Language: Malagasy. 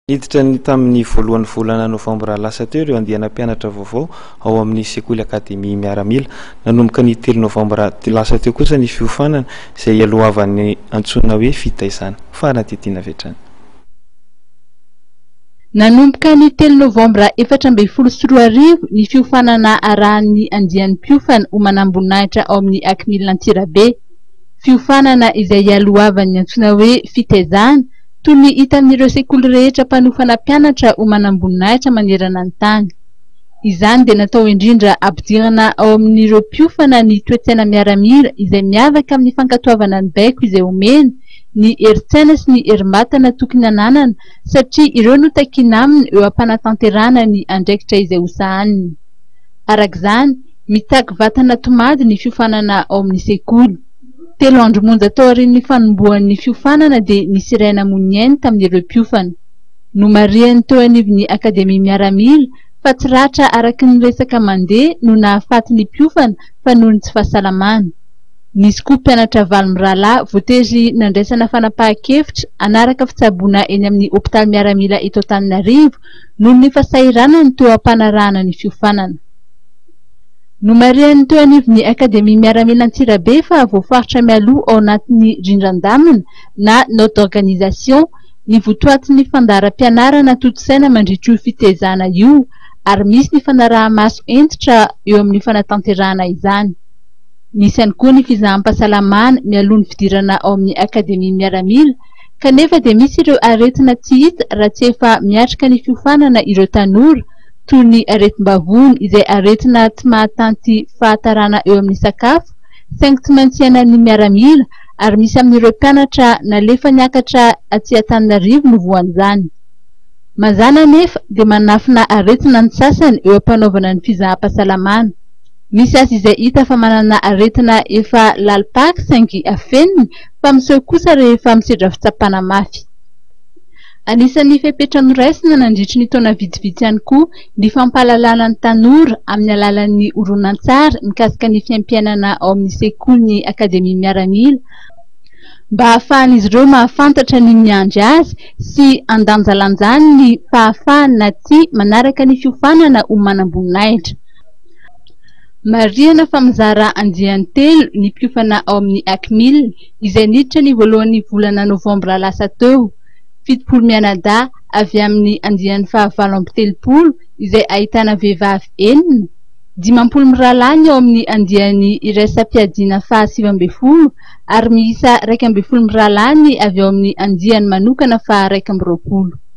Niditra ny tamin'ny voalohan'ny volana novambra lasa teo ireo andiana mpianatra vaovao ao amin'ny sekoly Akademia Miaramila. Nanomboka ny 3 novambra lasa teo kosa ny fiofanana izay ialohavan'ny antsoina hoe fitaizana. Fanadihadiana avy hatrany. Nanomboka ny 3 novambra 2014 ny fiofanana arahan'ny andian'ny mpiofana ho manamboninahitra ao amin'ny Acmil Antsirabe. Fiofanana izay ialohavan'ny antsoina hoe fitaizana, toy ny hita amin'ireo sekoly rehetra mpanofana mpianatra ho manamboninahitra manerana ny tany. Izany dia natao indrindra hampidirana ao amin'ireo mpiofana ny toe-tsaina miaramila izay miavaka amin'ny fankatoavana ny baiko izay omena, ny herin-tsaina sy ny herim-batana tokony hananana satria ireo no takiana aminy eo am-panatanterahana ny andraikitra izay hosahaniny. Araka izany, mitaky vatana tomady ny fiofanana ao amin'ny sekoly. 3 andro monja taorian'ny fanombohan'ny fiofanana dia nisy iray namoy ny ainy tamin'ireo mpiofana. Nomarihan'ny teo anivon'ny Akademia Miaramila fa tsy ratra araka ny resaka mandeha no nahafaty ny mpiofana fa noho ny tsy fahasalamana. Nisy koa mpianatra 8 mirahalahy voatery nandraisana fanapahan-kevitra hanaraka fitsaboana eny amin'ny hopitaly miaramila eto Antananarivo noho ny fahasahiranany teo am-panarahana ny fiofanana. Nomarihan'ny teo anivon'ny Akademia Miaramila Antsirabe fa voafaritra mialoha ao anatin'ny rindran-damina na note d'organisation ny votoatin'ny fandaharam-pianarana tontosaina mandritra io fitezana io ary misy ny fanaraha-maso hentitra eo amin'ny fanatanterahana izany. Misy ihany koa ny fizaham-pahasalamana mialoha ny fidirana ao amin'ny Akademia Miaramila kanefa dia misy ireo aretina tsy hita raha tsy efa miatrika ny fiofanana ireo tanora toy ny aretim-bavony izay aretina tsy mahatanty fahatarana eo amin'ny sakafo saingy tsy maintsy iainan'ny miaramila ary misy amin'ireo mpianatra nalefa niakatra aty Antananarivo no voan'izany. Mazàna anefa dia manafina aretina ny sasany eo am-panaovana ny fizaham-pahasalamana. Misy aza izay hita fa manana aretina efa lalim-paka saingy afeniny fa miseho kosa rehefa misedra fitsapana mafy. Anisan'ny fepetra noraisina nandritry ny taona vitsivitsy ihany koa ny fampahalalana ny tanora amin'ny alalan'ny horonantsary mikasika ny fiaimpiainana ao amin'ny sekolin'ny Akademia Miaramila mba hahafahan'izy ireo mahafantatra ny miandry azy sy handanjalanjany ny fahafahany na tsia manaraka ny fiofanana ho manamboninahitra. Marihana fa mizara andiany 3 ny mpiofana ao amin'ny Acmil izay niditra ny voalohan'ny volana novambra lasa teo. 70 mianadahy avy amin'ny andiany faha-38 izay ahitana vehivavy 6, 50 mirahalahy ny ao amin'ny andiany iraisam-piadiana faha-19 ary miisa 11 mirahalahy ny avy ao amin'ny andiany manokana faha-21.